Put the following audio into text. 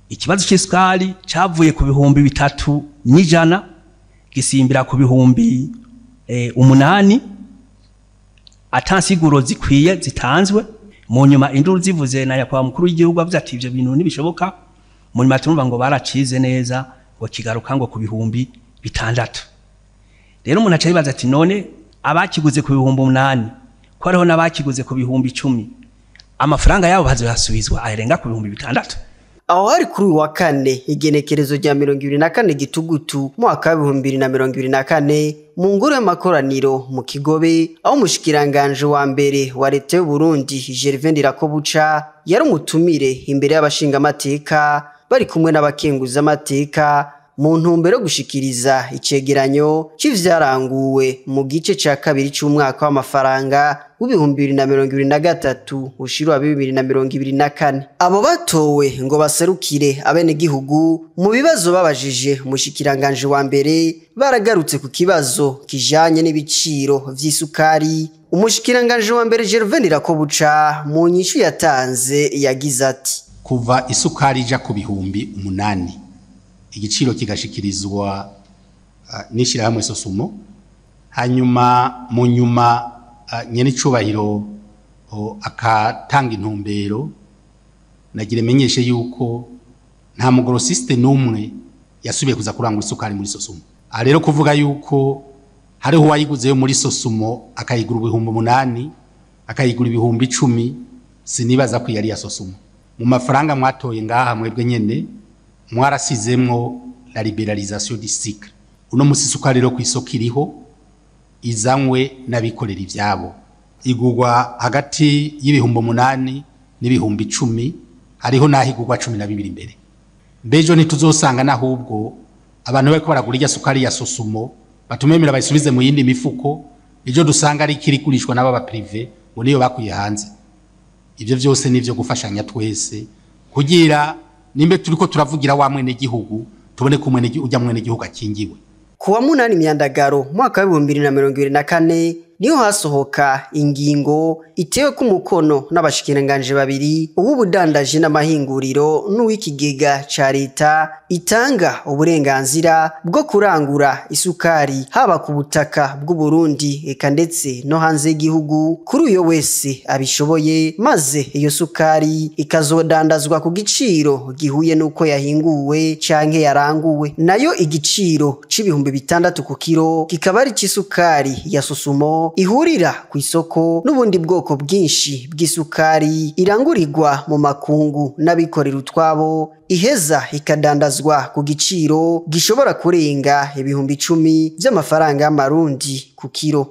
Ikibazo c'isukari cavuye ku 3100 gisimbira ku 8000, atansiguro zikwiye zitanzwe. Mu nyuma induru zivuze na yakwa mukuru w'igihugu avuze ati ivyo bintu ntibishoboka. Mu nyuma turumva ngo baracize neza, ngo kigaruka ngo ku 6000. Rero umuntu aca yibaza ati none abakiguze ku 8000, ko hariho n'abakiguze ku 10000, amafaranga yabo bazoyasubizwa arenga ku 6000? Aho hari kuri uyu wa kane, igenekerezo rya 24 Gitugutu mwaka wa 2024, mu ngoro y'amakoraniro mu Kigobe, aho umushikiranganje wa mbere wa leta y'u Burundi Gervais Ndirakobuca yari umutumire imbere y'abashingamateka bari kumwe n'abakenguzamateka, mu ntumbero yo gushikiriza icegeranyo c'ivyaranguwe mu gice ca kabiri c'umwaka w'amafaranga w'2023 ushira 2024. Abo batowe ngo baserukire abenegihugu, mu bibazo babajije umushikiranganje wa mbere baragarutse ku kibazo kijanye n'ibiciro vy'isukari. Umushikiranganje wa mbere Gervais Ndirakobuca mu nyishu yatanze yagize ati: Kuva isukari ija ku 8000, igiciro kigashikirizwa n'ishirahamwe Sosumo, hanyuma mu nyuma nyene icubahiro akatanga intumbero, nagira menyeshe yuko nta mu grossiste n'umwe yasubiye kuza kurangura isukari muri Sosumo. Aha rero kuvuga yuko hariho uwayiguzeyo muri Sosumo akayigura 8000, akayigura 10000, sinibaza ko yari ya Sosumo. Mu mafaranga mwatoye ngaha mwebwe nyene mwarasizemwo la libéralisation du sucre. Uno musi isukari rero kw'isoko iriho, izanywe n'abikorera ivyabo, igurwa hagati y'8000 n'10.000, hariho n'aho igurwa 12 imbere. Mbejo ntituzosanga n'ahubwo abantu bariko baragura irya sukari ya Sosumo batumemera bayisubize mu yindi mifuko, ejo dusanga ari ikirigurishwa n'aba privé ngo niyo bakuye hanze? Ivyo vyose nivyo gufashanya twese kugira nimbe turiko turavugira wa mwene gihugu, tubone ko mwene ujya mwene gihugu akingiwe. Kuwa 8 Myandagaro mwaka wa 2024 niho hasohoka ingingo itewe ku mukono n'abashikiranganje babiri, uw'ubudandaji n'amahinguriro n'uw'ikigega ca leta, itanga uburenganzira bwo kurangura isukari haba ku butaka bw'u Burundi eka ndetse no hanze y'igihugu kuri uyo wese abishoboye, maze iyo sukari ikazodandazwa ku giciro gihuye n'uko yahinguwe canke yaranguwe. Nayo igiciro c'6000 ku kiro kikaba ari c'isukari ya Sosumo ihurira ku isoko n'ubundi bwoko bwinshi bw'isukari irangurirwa mu makungu n'abikorera utwabo, iheza ikadandazwa ku giciro gishobora kurenga 10.000 vy'amafaranga y'amarundi ku kiro.